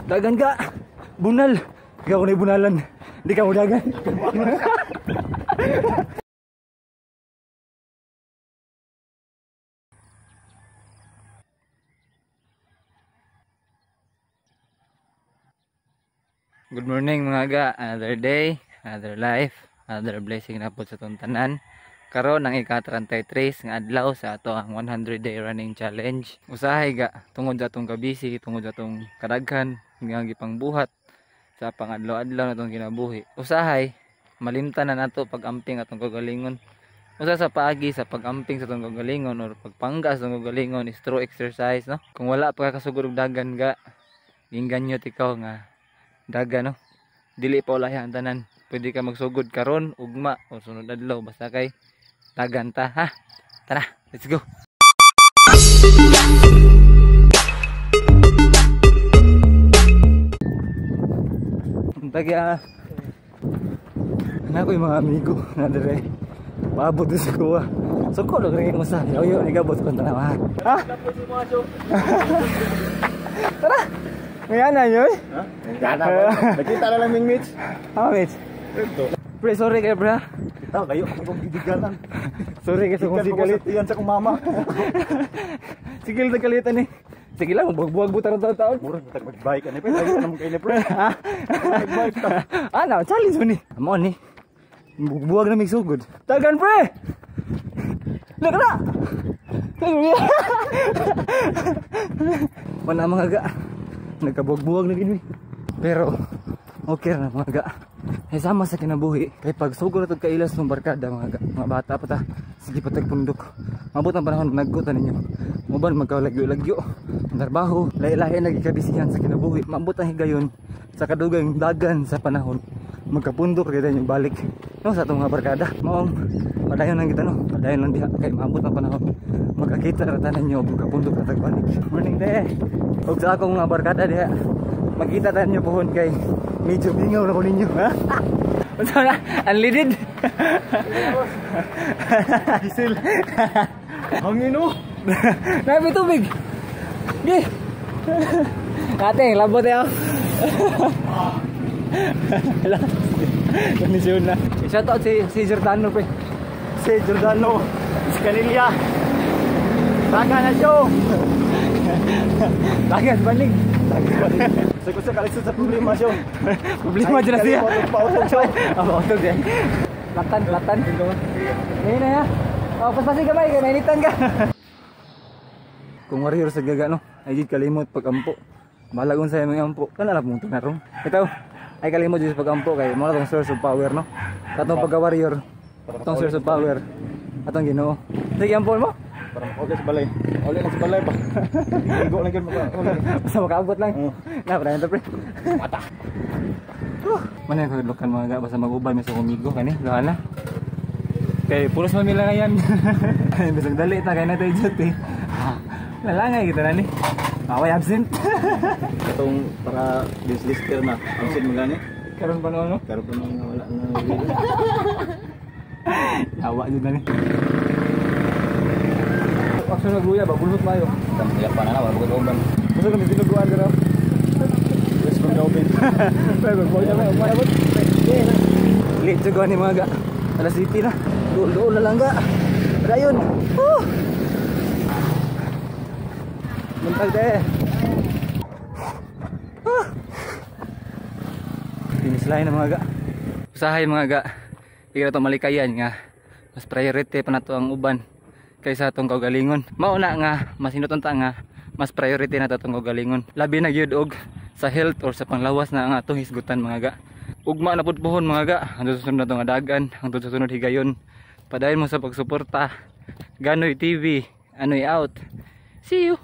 Dagan ka. Bunal. Ikaw ko na bunalan. Hindi ka mo dagan. Good morning mga ga. Another day, another life, another blessing na po sa tuntanan. Karon ang ika-33 nga adlaw sa ato ang 100 day running challenge. Usahay ga tungod sa atong kabisi, tungod sa atong kadaghan nga gipangbuhat sa pangadlaw-adlaw natong kinabuhi. Usahay malimtan na nato pag-amping atong kagalingon. Usa sa paagi sa pag-amping sa atong kagalingon or pagpangga sa atong kagalingon is through exercise, no? Kung wala pa ka kasugod og dagan ga, ginganyot ikaw nga daga, no? Dili pa ulahi ang tanan. Pwede ka magsugod karon, ugma o sunod adlaw, basta kay dagan ta, ha? Tara, let's go. Tagi anak ko yung mga amigo na dire. Paabot sa kuha. Suko lang rin yung usa. Yoyo, nigabot ko tanaw, ha? Ha? Tara. Ngayon na yun? Ha? Gana ba? Nakita na lang ming Mitch. Ha, Mitch? Pre, sorry kayo, pre. Kita kayo, akong gigiganan. Sorry kayo sa kong sigalit. Iyan sa kong mama. Sigil na kalitan eh. Sige lang, buwag-buwag buta ng taon-taon. Murag, mag-bike ka na, pre. Tayo naman kayo na, pre. Ha? Mag-bike ta. Ano, challenge mo ni. Amo ni. Buwag na may sugod. Tagan, pre! Laka na! Wala mga ga. Nagkabuwag-buwag na gini. Pero, okay na mga ga. Eh, sama sa kinabuhi. Kay pag sugod na kailas ng barkada mga ga. Mga bata pa ta. Sige pa tagpundok. Mabot ang panahon, nagkutan ninyo. Muban magkalagyo-lagyo. Ang trabaho, lahi-lahi nagikabisihan sa kinabuhi. Mabot ang higayon sa kadugang dagan sa panahon. Magkapundok kita yung balik. No, sa atong mga barkada. Maong padayon lang kita, no. Padayon lang diha kay maabot ang panahon. Magkakita ra tanan nyo magkapundok na tagbalik. Morning te. Og sa akong mga barkada diha. Magkita tanan nyo pohon kay medyo bingaw na ko ninyo, ha? Unsa na? Unleaded. Diesel. Hangin oh. Nabi tubig. Gi. Ate, labot eh. Kondisyon na. Shout out si Giordano pre. Si Giordano Escanilla. Taga na siya. Taga balig. Sa kusa kalisod sa problema siya. Problema dyan na siya. Pautog siya. Ah, pautog siya. Platan, platan. Ngayon na ya. Oh, paspasi kamay, kay mainitan ka. Kung warrior sa gaga, no, ay di kalimot pag-ampo. Balag unsa imong ampo, kana lang mong tunarong. Ito, ay kalimot jud sa pag-ampo kay mo na tong source of power, no. Katong pagka-warrior, atong source of power. Atong Ginoo. Sige, ampo mo. Para makauli sa balay. Uli lang sa balay ba? Igo lang gyud makauli. Basta makaabot lang. Na, pre, pre. Mata. Mana yung kaglukan mga ga, basta mag-uban may sa kumigo kani, gawa na. Kay pulos man mila ngayon. Bisag dali ta kay na tayo duty. Lalangay kita na ni. Away absent. Katong para this lister na absent mo gani. Karon pa noon, no? Karon pa noon wala na. Yawa jud na ni. Action nagluya ba bulot mayo. Tama pa na wala ko uban. Gusto kami tinuguan dira. Let's go open. Pero boy na ba? Late jud ni mga ga. Alas 7 na. Duol-duol na lang ga. Dayon. Oh. Muntag de. Ah. Finish line na mga ga. Usahay mga ga. Di na to malikayan nga. Mas priority pa nato ang uban kaysa atong kaugalingon. Mao na nga mas hinuton ta nga mas priority na atong kaugalingon. Labi na gyud og sa health or sa panglawas na ang atong hisgutan mga ga. Ugma na pud pohon mga ga. Hangtod sa sunod natong adagan, hangtod sa sunod higayon. Padayon mo sa pagsuporta. Ganoy TV, Anoy out. See you.